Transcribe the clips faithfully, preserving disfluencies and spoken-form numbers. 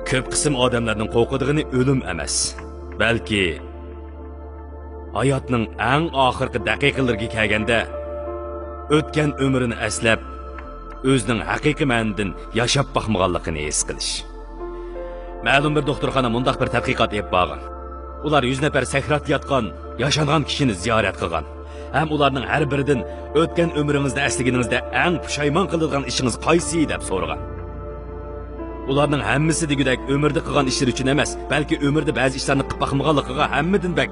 كۆپ قىسىم ئادەملەرنىڭ قورقىدىغىنى ئۆلۈم ئەمەس، بەلكى ھاياتنىڭ ئەڭ ئاخىرقى دەقىقىلىرىگە كەلگەندە، ئۆتكەن ئۆمرىنى ئەسلەپ، ئۆزىنىڭ ھەقىقىي مەنىدىن ياشاپ باقمىغانلىقىنى ھېس قىلىش. مەلۇم بىر دوختۇرخانا مۇنداق بىر تەتقىقات ئېلىپ بارغان. ئۇلار يۈز نەپەر سەكراتتا ياتقان، ياشانغان كىشىنى زىيارەت قىلغان ھەم ئۇلارنىڭ ھەر بىرىدىن «ئۆتكەن ئۆمرىڭىزنى ئەسلىگىنىڭىزدە ئەڭ پۇشايمان قىلىدىغان ئىشىڭىز قايسى؟» دەپ سورىغان. ئۇلارنىڭ ھەممىسى دېگۈدەك ئۆمرىدە قىلغان ئىشلىرى ئۈچۈن ئەمەس، بەلكى ئۆمرىدە بەزى ئىشلارنى قىلىپ باقمىغانلىقىغا ھەممىدىن بەك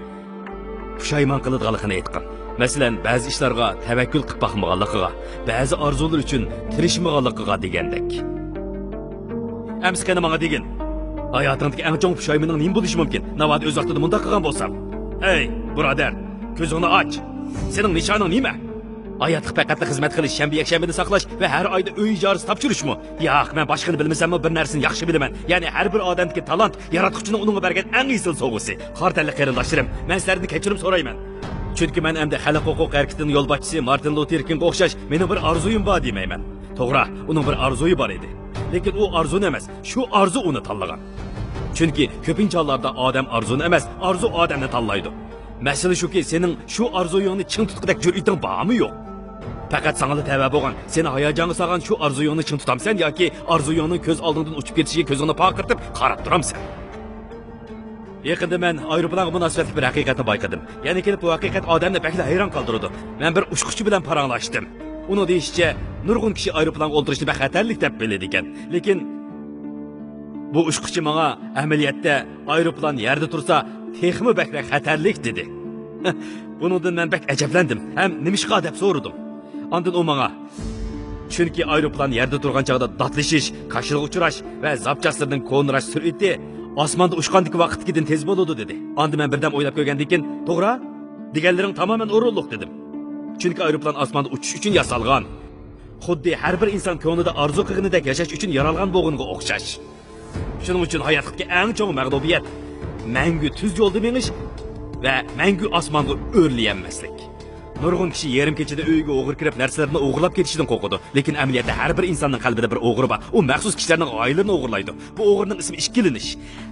پۇشايمان قىلىدىغانلىقىنى ئېيتقان. مەسىلەن، بەزى ئىشلارغا تەۋەككۈل قىلىپ باقمىغانلىقىغا، بەزى ئارزۇلىرى ئۈچۈن تىرىشمىغانلىقىغا دېگەندەك. ئەمسە قېنى ماڭا دېگىن، ھاياتىڭدىكى ئەڭ چوڭ پۇشايمىنىڭ نېمە بولۇشى مۇمكىن؟ ناۋادا ئۆز ۋاقتىدا مۇنداق قىلغان بولسام؟ ئەي، بۇرادەر، كۆزۈڭنى ئاچ. سېنىڭ نىشانىڭ نېمە؟ ھاياتلىق پەقەتلا خىزمەت قىلىش، شەنبە، يەكشەنبىنى ساقلاش ۋە ھەر ئايدا ئۆي ئىجارىسى تاپشۇرۇشمۇ؟ ياق، مەن باشقىنى بىلمىسەممۇ، بىر نەرسىنى ياخشى بىلىمەن. يەنى ھەر بىر ئادەمدىكى تالانت ياراتقۇچىنىڭ ئۇنىڭغا بەرگەن ئەڭ ئېسىل سوۋغىسى. قارا تەنلىك قېرىنداشلىرىم، مەن سىلەردىن كەچۈرۈم سورايمەن. چۈنكى مەن ئەمدى خەلق ھوقۇق ھەرىكىتىنىڭ يولباشچىسى مارتىن لۇتېر كىڭغا ئوخشاش مېنىڭ بىر ئارزۇيۇم بار دېمەيمەن. توغرا، ئۇنىڭ بىر ئارزۇيى بار ئىدى. لېكىن ئۇ ئارزۇنى ئەمەس، شۇ ئارزۇ ئۇنى تاللىغان. چۈنكى كۆپىنچە ھاللاردا ئادەم ئارزۇنى ئەمەس، ئارزۇ ئادەمنى تاللايدۇ. مەسىلە شۇكى، سېنىڭ شۇ ئارزۇيۇڭنى چىڭ تۇتقۇدەك جۈرئىتىڭ بارمۇ يوق؟ پەقەت ساڭىلا تەۋە بولغان، سېنى ھاياجانغا سالغان شۇ ئارزۇيۇڭنى چىڭ تۇتامسەن ياكى ئارزۇيۇڭنىڭ كۆز ئالدىڭدىن ئۇچۇپ كېتىشىگە كۆزۈڭنى پارقىرىتىپ قاراپ تۇرامسەن؟ يېقىندا مەن ئايروپىلانغا مۇناسىۋەتلىك بىر ھەقىقەتنى بايقىدىم. يەنە كېلىپ بۇ ھەقىقەت ئادەمنى بەكلا ھەيران قالدۇرىدۇ. مەن بىر ئۇچقۇچى بىلەن پاراڭلاشتىم. ئۇنىڭ دېيىشىچە، نۇرغۇن كىشى ئايروپىلانغا ئولتۇرۇشنى بەك خەتەرلىك دەپ بىلىدىكەن. لېكىن بۇ ئۇچقۇچى ماڭا ئەمەلىيەتتە ئايروپىلان يەردە تۇرسا تېخىمۇ بەكرەك خەتەرلىك دېدى. بۇنىڭدىن مەن بەك ئەجەبلەندىم ھەم نېمىشقا دەپ سورىدىم. ئاندىن ئۇ ماڭا، چۈنكى ئايروپىلان يەردە تۇرغان چاغدا داتلىشىش، كاشىلىغا ئۇچراش ۋە زاپچاسلىرىنىڭ كونىراش سۈرئىتى ئاسماندا ئۇچقاندىكى ۋاقىتتىكىدىن تېز بولىدۇ، دېدى. ئاندىن مەن بىردەم ئويلاپ كۆرگەندىن كېيىن، توغرا، دېگەنلىرىڭ تامامەن ئورۇنلۇق، دېدىم. چۈنكى ئايروپىلان ئاسماندا ئۇچۇش ئۈچۈن ياسالغان. خۇددى ھەر بىر ئىنسان كۆڭلىدە ئارزۇ قىلغىنىدەك ياشاش ئۈچۈن يارالغان بولغىنىغا ئوخشاش. شۇنىڭ ئۈچۈن ھاياتلىقتىكى ئەڭ چوڭ مەغلۇبىيەت، مەڭگۈ تۈز يولدا مېڭىش ۋە مەڭگۈ ئاسمانغا ئۆرلىيەلمەسلىك. نۇرغۇن كىشى يېرىم كېچىدە ئۆيىگە ئوغرى كىرىپ، نەرسىلىرىنى ئوغرىلاپ كېتىشىدىن قورقىدۇ. لېكىن ئەمەلىيەتتە ھەر بىر ئىنساننىڭ قەلبىدە بىر ئوغرى بار. ئۇ مەخسۇس كىشىلەرنىڭ غايىلىرىنى ئوغرىلايدۇ. بۇ ئوغرىنىڭ ئىسمى ئىككىلىنىش.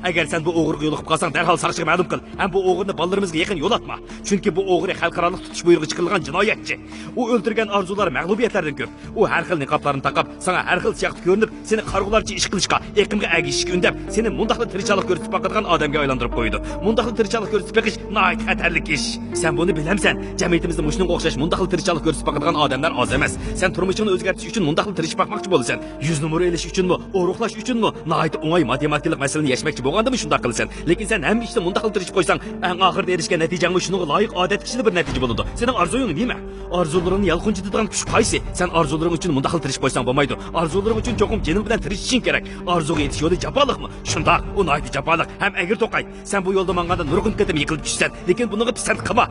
ئەگەر سەن بۇ ئوغرىغا يولۇقۇپ قالساڭ، دەرھال ساقچىغا مەلۇم قىل. ھەم بۇ ئوغرىنى بالىلىرىمىزغا يېقىن يولاتما. چۈنكى بۇ ئوغرى خەلقئارالىق تۇتۇش بۇيرۇقى چىقىرىلغان جىنايەتچى. ئۇ ئۆلتۈرگەن ئارزۇلار مەغلۇبىيەتلەردىن كۆپ. ئۇ ھەر خىل نىقابلارنى تاقاپ، ساڭا ھەر خىل سىياقتا كۆرۈنۈپ، سېنى قارىغۇلارچە ئىش قىلىشقا، ئېقىمغا ئەگىشىشكە ئۈندەپ، سېنى مۇنداقلا تىرىشچانلىق كۆرسىتىپ باقىدىغان ئادەمگە ئايلاندۇرۇپ قويىدۇ. مۇنداقلا تىرىشچانلىق كۆرسىتىپ بېقىش ناھايىتى خەتەرلىك ئىش. سەن بۇنى بىلەمسەن؟ جەمئىيىتىمىزدە مۇشۇنىڭغا ئوخشاش مۇنداقلا تىرىشچانلىق كۆرسىتىپ باقىدىغان ئادەملەر ئاز ئەمەس. سەن تۇرمۇشۇڭنى ئۆزگەرتىش ئۈچۈن مۇنداقلا تىرىشىپ باقماقچى بولىسەن. يۈز نومۇر ئېلىش ئۈچۈنمۇ، ئورۇقلاش ئۈچۈنمۇ ناھايىتى ئوڭاي ماتېماتىكىلىق مەسىلىنى يەشمەكچى بولغاندىمۇ شۇنداق قىلىسەن. لېكىن سەن ھەممە ئىشتا مۇنداقلا تىرىشىپ قويساڭ، ئەڭ ئاخىرىدا ئېرىشكەن نەتىجەڭمۇ شۇنىڭغا لايىق ئادەتتىكىچىلا بىر نەتىجە بولىدۇ. سېنىڭ ئارزۇيۇڭ نېمە؟ ئارزۇلىرىڭنى يالقۇنجىتىدىغان كۈچ قايسى؟ سەن ئارزۇلىرىڭ ئۈچۈن مۇنداقلا تىرىشىپ قويساڭ بولمايدۇ. ئارزۇلىرىڭ ئۈچۈن چوقۇم جېنىڭ بىلەن تىرىشىشىڭ كېرەك. ئارزۇغا يېتىش يولى جاپالىقمۇ؟ شۇنداق، ئۇ ناھايىتى جاپالىق ھەم ئەگرى توقاي. سەن بۇ يولدا ماڭغاندا نۇرغۇن قېتىم يىقىلىپ چۈشىسەن، لېكىن بۇنىڭغا پىسەنت قىلما.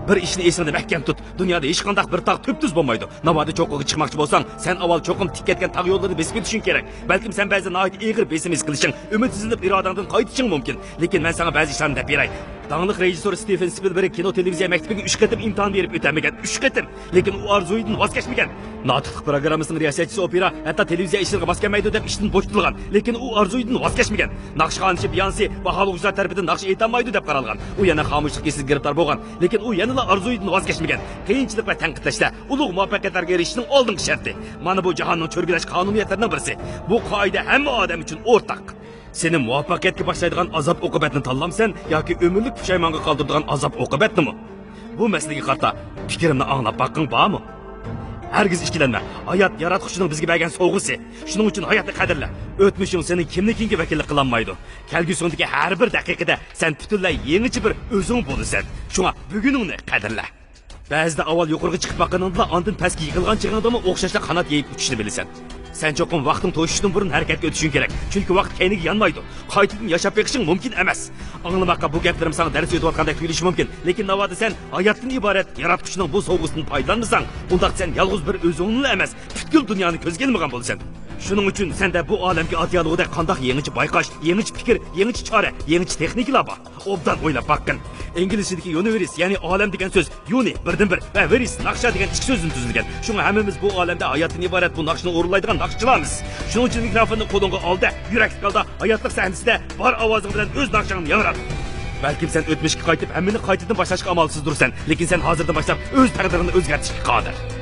بىر ئىشنى ئېسىڭدە مەھكەم تۇت. دۇنيادا ھېچقانداق بىر تاغ تۈپتۈز بولمايدۇ. ناۋادا چوققىغا چىقماقچى بولساڭ، سەن ئاۋۋال چوقۇم تىك كەتكەن تاغ يوللىرىنى بېسىپ ئۆتۈشۈڭ كېرەك. بەلكىم سەن بەزىدە ناھايىتى ئېغىر بېسىم ھېس قىلىشىڭ، ئۈمىدسىزلىنىپ ئىرادەڭدىن قايتىشىڭ مۇمكىن. لېكىن مەن ساڭا بەزى ئىشلارنى دەپ بېرەي. داڭلىق رېژىسسور ستىۋېن سپىلبېرگ كىنو تېلېۋىزىيە مەكتىپىگە ئۈچ قېتىم ئىمتىھان بېرىپ ئۆتەلمىگەن. ئۈچ قېتىم! لېكىن ئۇ ئارزۇيىدىن ۋاز كەچمىگەن. ناتىقلىق پىروگراممىسىنىڭ رىياسەتچىسى ئوپېرا ھەتتا تېلېۋىزىيە ئىشلىرىغا ماس كەلمەيدۇ دەپ ئىشتىن بوشىتىلغان. لېكىن ئۇ ئارزۇيىدىن ۋاز كەچمىگەن. ناخشا خانىشى بيانسى باھالىغۇچىلار تەرىپىدىن ناخشا ئېيتالمايدۇ دەپ قارالغان. ئۇ يەنە خامۇشلۇق كېسىلىگە گىرىپتار بولغان. لېكىن ئۇ يەنىلا ئارزۇيىدىن ۋاز كەچمىگەن. قىيىنچىلىق ۋە تەنقىدلەشلەر ئۇلۇغ مۇۋەپپەقىيەتلەرگە ئېرىشىشنىڭ ئالدىنقى شەرتى. مانا بۇ جاھاننىڭ چۆرگۈلەش قانۇنىيەتلىرىنىڭ بىرسى. بۇ قائىدە ھەممە ئادەم ئۈچۈن ئورتاق. سېنى مۇۋەپپەقىيەتكە باشلايدىغان ئازاب-ئوقۇبەتنى تاللامسەن ياكى ئۆمۈرلۈك پۇشايمانغا قالدۇرىدىغان ئازاب-ئوقۇبەتنىمۇ؟ بۇ مەسىلىگە قارىتا پىكرىمنى ئاڭلاپ باققىڭ بارمۇ؟ ھەرگىز ئىككىلەنمە، ھايات ياراتقۇچىنىڭ بىزگە بەرگەن سوۋغىسى. شۇنىڭ ئۈچۈن ھاياتنى قەدىرلە. ئۆتمۈشۈڭ سېنىڭ كىملىكىڭگە ۋەكىللىك قىلالمايدۇ. كەلگۈسىڭدىكى ھەر بىر دەقىقىدە سەن پۈتۈنلەي يېڭىچە بىر ئۆزۈڭ بولىسەن. شۇڭا بۈگۈنۈڭنى قەدىرلە. بەزىدە ئاۋۋال يۇقىرىغا چىقىپ باققىنىڭدىلا ئاندىن پەسكە يىقىلغان چېغىڭدىمۇ ئوخشاشلا قانات يېيىپ ئۇچۇشنى بىلىسەن. سەن چوقۇم ۋاقتىڭ توشۇشتىن بۇرۇن ھەرىكەتكە ئۆتۈشۈڭ كېرەك. چۈنكى ۋاقىت كەينىگە يانمايدۇ. قايتىدىن ياشاپ بېقىشىڭ مۇمكىن ئەمەس. ئاڭلىماققا بۇ گەپلىرىم ساڭا دەرس ئۆتۈۋاتقاندەك تۇيۇلۇشى مۇمكىن. لېكىن ناۋادا سەن ھاياتتىن ئىبارەت ياراتقۇچىنىڭ بۇ سوۋغىسىدىن پايدىلانمىساڭ، ئۇنداق سەن يالغۇز بىر ئۆزۈڭنىلا ئەمەس، پۈتكۈل دۇنيانى كۆزگە ئىلمىغان بولىسەن. شۇنىڭ ئۈچۈن سەندە بۇ ئالەمگە ئاتىيالىغۇدەك قانداق يېڭىچە بايقاش، يېڭىچە پىكىر، يېڭىچە چارە، يېڭىچە تېخنىكىلار بار؟ ئوبدان ئويلاپ باققىن. ئىنگلىزچىدىكى يۇنىۋېرس، يەنى ئالەم دېگەن سۆز يۇنى، بىردىنبىر، ۋە ۋېرس، ناخشا دېگەن ئىككى سۆزدىن تۈزۈلگەن. شۇڭا ھەممىمىز بۇ ئالەمدە ھاياتتىن ئىبارەت بۇ ناخشىنى ئورۇنلايدىغان ناخشىچىلارمىز. شۇنىڭ ئۈچۈن مىكروفوننى قولۇڭغا ئال-دە، يۈرەكلىك ھالدا ھاياتلىق سەھنىسىدە بار ئاۋازىڭ بىلەن ئۆز ناخشاڭنى ياڭرات. بەلكىم سەن ئۆتمۈشكە قايتىپ، ھەممىنى قايتىدىن باشلاشقا ئامالسىزدۇرسەن، لېكىن سەن ھازىردىن باشلاپ ئۆز تەقدىرىڭنى ئۆزگەرتىشكە قادىر.